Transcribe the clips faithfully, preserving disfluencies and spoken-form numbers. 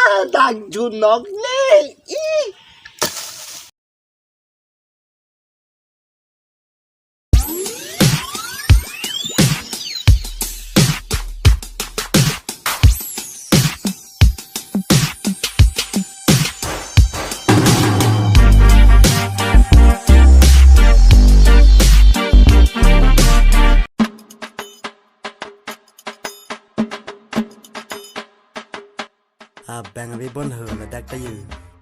Adang junok le. Ih. Abang abi bon ho ladak ta yu.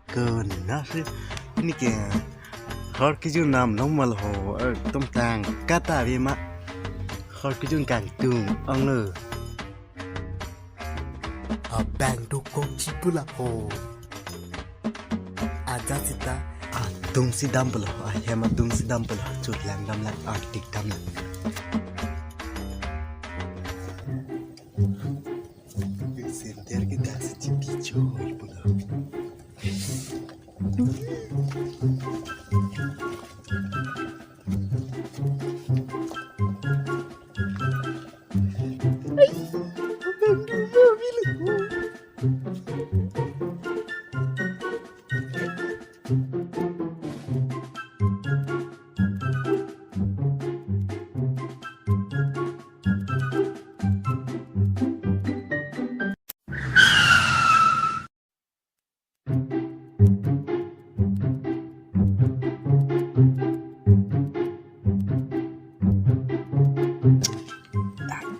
Kona si, pini ke hor kejun nam long mal ho, eh, tum tang kata abi ma. Hor kejun kangtung ong lo. Abang dokok chipula ho. Aja sita atum si dam pulo, ahem atum si dam pulo, chut lang dam lang, artik dam lang. Sender kita si chiti choi pulo.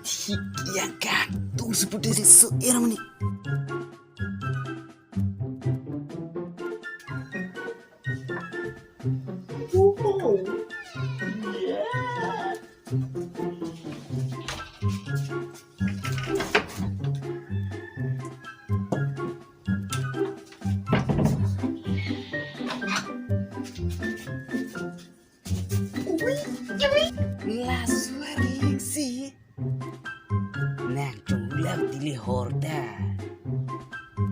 Thik yang kangtung si pute si su era mani. Oh, yeah. Laso arleng si nang chonglam tili hor ta.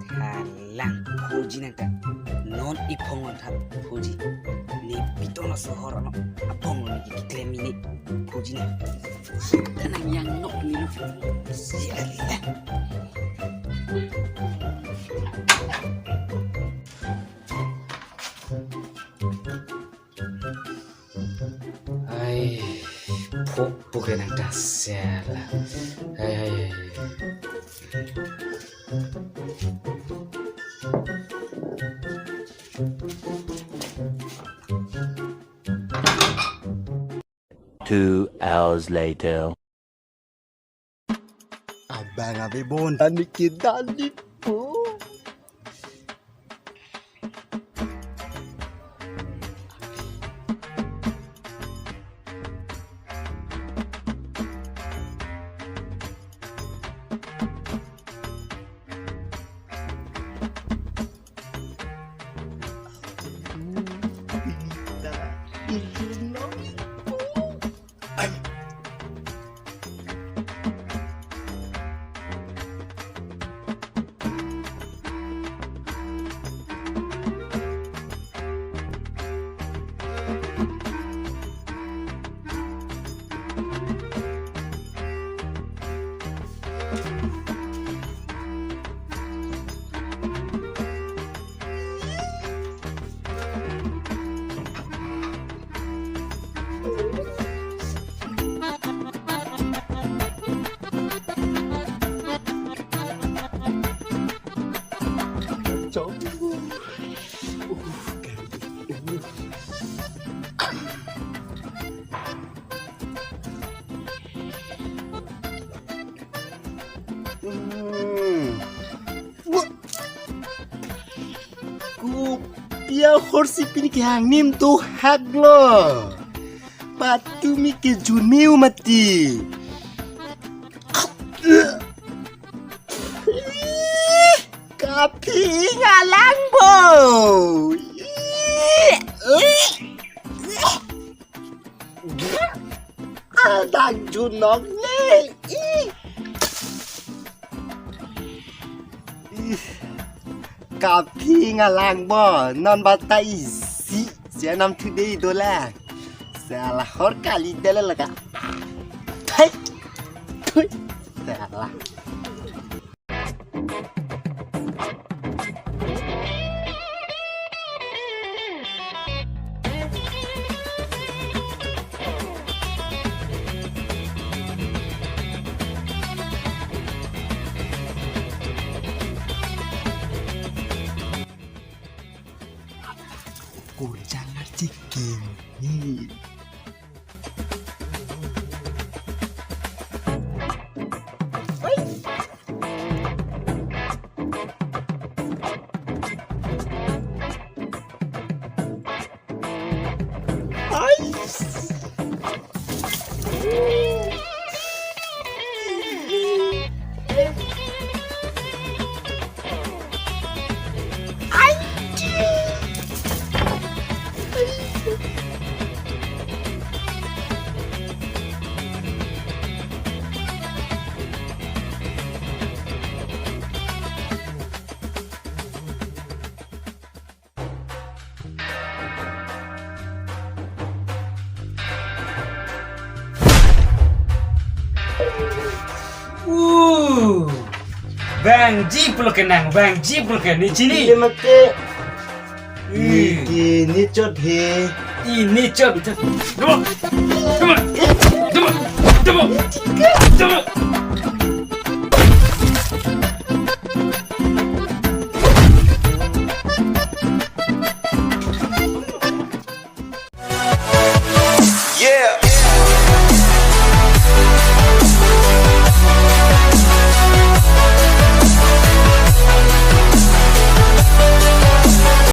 Thalang phoji nang ka. Non iphong on tha phoji. Ne piton aso hor ano. Aphong lo ne keklem ini phoji nang. Kanang yang nok ni lo. Sialah. Ai, phuk phuk ke nang dasar. Ai, ai, ai. Two hours later. Abang abi bon dan bikin dan di po. Hmm. Wah. Kopi ahorsi pini kehang nim do hak lo. Patumi kejun me-u mati. Kaphi ngalang bo. Adang junok le. Ih. Ih. Kaphi ngalang bo, non bata isi. Sianam today dolang. Salah hor kali dala laka. Thai. Thui. Salah. Purjang artikel ni. Uh, bang ji pulo kenang, bang ji pulo ke ni chini. Ini mate. Hmm. Ini, ini chot he. Ini chot. Dua. Dua.